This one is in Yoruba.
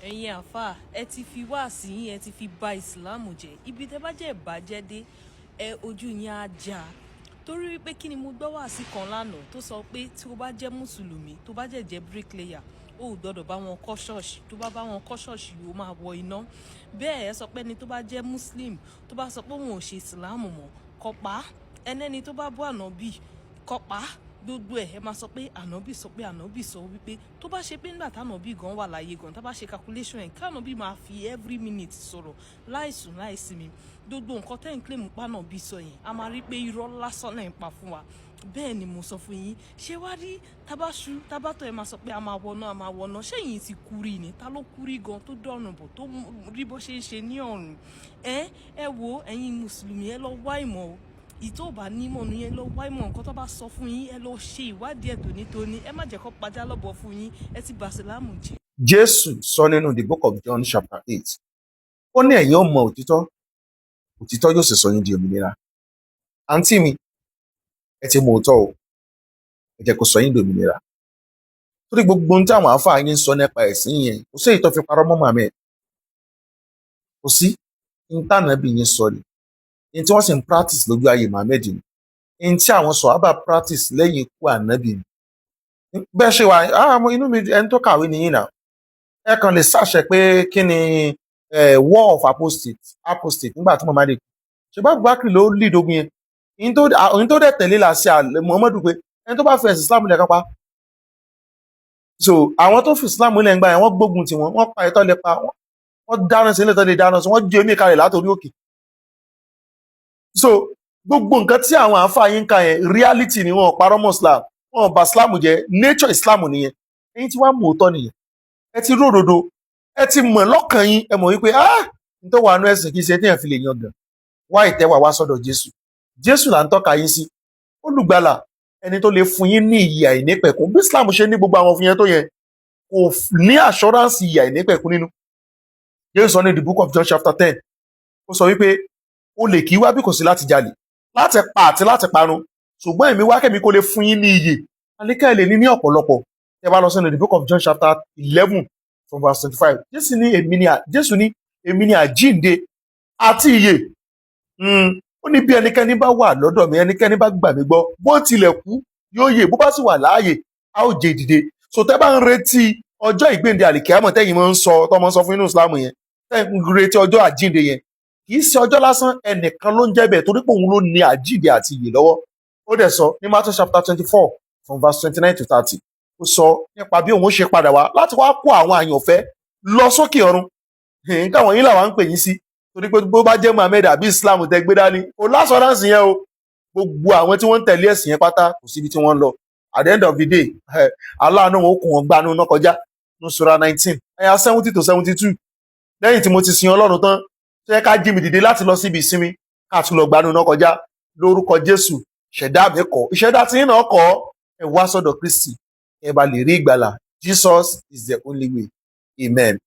Ẹ̀yin àáfàá, ẹ ti fi wáàsí yín, ẹ ti fi ba ìsìláàmù jẹ́. Ibi tẹ́ bá jẹ́ ìbàjẹ́ dé, ẹ ojú yín á já. Torí wípé kí ni, mo gbọ́ wáàsí kan lánàá tó sọ pé tí o bá jẹ́ mùsùlùmí, tó bá jẹ́ jẹ́ bricklayer, o ò gbọ́dọ̀ bá wọn kọ́ ṣọ́ọ̀ṣì. Tó bá bá wọn kọ́ ṣọ́ọ̀ṣì, o máa wọ iná. Bẹ́ẹ̀ ẹ sọ pé ẹni tó bá jẹ́ muslim, tó bá sọ pé òun ò ṣe ìsìláàmù mọ́, kó pa. Ẹnẹ́ni tó bá bú ànábì, kó pa. Gbogbo ẹ, ẹ máa sọ pé ànábì sọ pé, ànábì sọ wípé. Tó bá ṣe pé nígbà tànábì gan wà láyé gan, tá bá ṣe calculation ẹ, kánábì máa fi every minute sọ̀rọ̀ láìsùn láìsinmi, gbogbo nǹkan tẹ́ ń claim pànábì sọ yẹn, a máa rí pé irọ́ lásán náà ń pa fún wa. Bẹ́ẹ̀ ni mo sọ fún yín. Ṣé wá rí tabasú tabatọ̀, ẹ máa sọ pé a máa wọná, a máa wọná. Ṣẹ́yìn ti kú rí ni? Ta ló kú rí gan tó dọ̀rùn bọ̀, tó rí bó ṣe ń ṣe ní ọ̀run? Ẹ wo, ẹ̀yin mùsùlùmí, ẹ lọ wá ìmọ̀ o. Ìtò bá nímọ̀ nù yẹn, lọ wá ìmọ̀. Nǹkan tó bá sọ fún yín, ẹ lọ ṣe ìwádìí ẹ̀ tónítóní. Ẹ má jẹ́ kó pajá lọ́bọ̀ fún yín. Ẹ ti bà sílámù jẹ́. Jésù sọ nínú the book of John chapter 8, ó ní ẹ̀yin ó mọ òtítọ́, òtítọ́ yóò sì sọ yín di òmìnira. Àǹtí mi, ẹ ti mọ òótọ́ o, ẹ jẹ́ kó sọ yín di òmìnira, torí gbogbo ohun tí àwọn àáfàá yín ń sọ nípa ẹ̀sìn yẹn, kò sí èyí tó fi parọ́ mọ́ màmí ẹ̀, kò sí ní tànàbí yín sọ ni ní tí wọ́n sì ń practice lójú ayé Muhammed, ni ní tí àwọn sọ̀hábà practice lẹ́yìn ikú ànábì ni. Bẹ́ẹ̀ ṣe wà, inú mi, ẹni tó kàwé nìyí náà, ẹ kàn lè ṣàṣẹ pé kí ni war of apostate nígbà tí Muhammad kú. Ṣùgbọ́n Abubakar ló lead ogun yẹn. Ìyìn tó dẹ̀ tẹ̀lé là sí Muhammadu pé ẹni tó bá fi ẹ̀sìn Islam lẹ̀ kápá. So àwọn tó fi Islam lẹ̀ ń gbà yẹn, wọ́n gbógun tiwọn, wọ́n pa ẹ̀tọ́ lè pa, wọ́n dáná sí ilé tó lè dáná sí, wọ́n jí omi kalẹ̀ látòrí òkè. So gbogbo nǹkan tí àwọn àáfàá yín ń kà yẹn, reality ni. Wọn ò parọ́ mọ́ Islam, wọn ò bà Islam jẹ́. Nature Islam nìyẹn. Ẹ̀yin tí wàá mú òótọ́ nìyẹn, ẹ ti ródòdó, ẹ ti mọ̀ lọ́kàn yín, ẹ mọ̀ wípé n tó wà nú ẹ̀sìn kì í ṣe téèyàn fi lè yan gàn wá ìtẹ́wà wá sọ́dọ̀ Jésù. Jésù là ń tọ́ka yín sí, olùgbàlà, ẹni tó lè fún yín ní ìyè àìnípẹ̀kun. Bí Islam ṣe ní gbogbo àwọn òfin yẹn tó yẹn, kò ní assurance ìyè àìnípẹ̀kun nínú. Jésù sọ ní the book of John chapter 10, ó sọ wípé olè kì í wá bí kò sí láti jalè, láti pa àti láti parun, ṣùgbọ́n èmi wá kẹ́mi kó lè fún yín ní ìyè, àníkẹ́ ẹ lè ní ní ọ̀pọ̀lọpọ̀. Ẹ bá lọ sínú the book of John chapter 11 from verse 25, Jésù ní èmi ni àjíǹde àti ìyè. Ó ní bí ẹnikẹ́ni bá wà lọ́dọ̀ mi, ẹnikẹ́ni bá gbà mí gbọ́, bó tilẹ̀ kú, yóò yè, bó bá sì wà láàyè, a ó jẹ dìde. So tẹ́ bá ń retí ọjọ́ ìgbéǹde àlìkíámọ̀, tẹ́yìn máa ń sọ, tọ́mọ sọ fún inú Islam yẹn, tẹ́yìn ń retí ọjọ́ àjíǹde yẹn, kì í ṣe ọjọ́ lásán, ẹnìkan ló ń jẹ́ bẹ́ẹ̀, torí pé òun ló ní àjíǹde àti ìyè lọ́wọ́. Ó dẹ̀ sọ ní Matthew chapter 24 from verse 29 to 30, ó sọ nípa bí òun ó ṣe padà wá láti wá kó àwọn àyànfẹ́ lọ sókè ọ̀run. Nǹkan wọ̀nyí làwọn ń pè yín sí, torí pé bó bá jẹ́ Muhammed àbí Islam tẹ́ gbé dání, kò l'assurance yẹn o. Gbogbo àwọn tí wọ́n ń tẹ̀lé ẹ̀sìn yẹn pátá, kò síbi tí wọ́n ń lọ. At the end of the day, aláàánú wọn ó kún wọn gbanú náà kọjá ní sura 19 ẹ̀yà 70 to 72. Lẹ́yìn tí mo ti sin Ọlọ́run tán, tó yẹ ká jí mi dìde láti lọ síbi ìsinmi, ká tún lọ gbanú náà kọjá lórúkọ Jésù. Ṣẹ̀dá mi kọ́, ìṣẹ̀dá tí yín náà kọ́. Ẹ wá sọ́dọ̀ Kristi, ẹ bá lè rí ìgbàlà. Jesus is the only way. Amen.